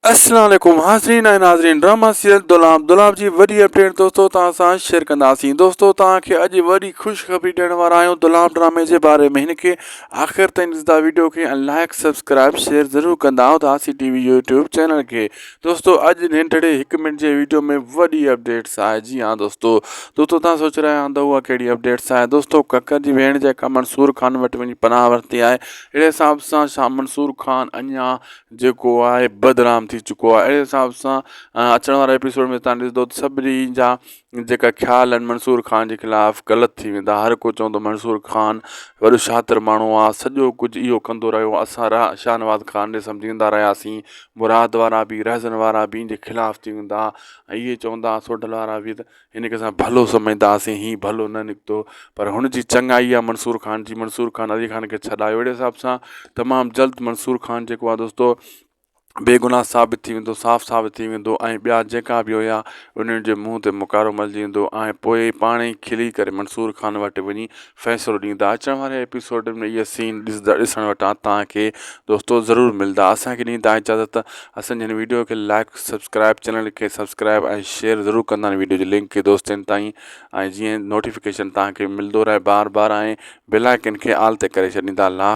السلام عليڪم حاضرين ۽ ناظرين ڊراما سيريل دولاب دولاب جي وڏي اپڊيٽ دوستو توهان سان شيئر ڪنداسين دوستو توهان کي اڄ وڏي خوشخبري ڏيڻ وارا آهيون دولاب ڊرامي جي باري ۾ هن کي آخر تائين ڏسندا ويڊيو کي ۽ لائڪ سبسڪرائب شيئر ضرور ڪندا اداسي ٽي وي يوٽيوب چينل کي دوستو اڄ ننڍڙي هڪ منٽ جي ويڊيو ۾ وڏي اپڊيٽس آهي جي ها دوستو دوستو توهان سوچ رهيا هوندا اها ڪهڙي اپڊيٽس آهي دوستو ڪڪر جي ڀيڻ جيڪا منصور خان وٽ وڃي پناهه ورتي آهي اهڙي حساب سان شاهه منصور خان اڃا جيڪو آهي بدنام ٿي چڪو آهي اهڙي حساب سان اچڻ واري ايپيسوڊ ۾ تان ڏسندو ته سڀني جا جيڪا خيال آهن منصور خان جي خلاف غلط ٿي ويندا هر ڪو چوندو منصور خان وڏو شاطر ماڻهو آهي سڄو ڪجهه اهو ڪندو رهيو اسان را شاهنواز خان ڏي سمجهندا رهياسين مراد وارا به رهزن وارا به ان جي خلاف ٿي ويندا ۽ اهي چوندا سوڍل وارا به ته هن کي اسان ڀلو سمجهندا هئاسين هي ڀلو نه نڪتو پر هن جي چڱائي آهي منصور خان جي منصور خان علي خان کي ڇڏايو اهڙي حساب سان تمام جلد منصور خان جيڪو آهي دوستو بيگناهه ثابت ٿي ويندو صاف ثابت ٿي ويندو ۽ ٻيا جيڪا به هيا انهن جي منهن تي مڪارو ملجي ويندو ۽ پوء پاڻ ئي کلي ڪري منصور خان وٽ وڃي فيصلو ڏيندا اچڻ واري ايپيسوڊ ۾ اهي سين ڏسندا ڏسڻ وٽان توهان کي دوستو ضرور ملدا اسان کي ڏيندا اجازت اسان جي هن ويڊيو کي لائڪ سبسڪرائب چينل کي سبسڪرائب ۽ شيئر ضرور ڪندا آهن ويڊيو جي لنڪ کي دوستن تائين ۽ جيئن نوٽيفڪيشن توهان کي ملندو رهي بار بار ۽ بيل آئڪن کي آل تي ڪري ڇڏيندا الله.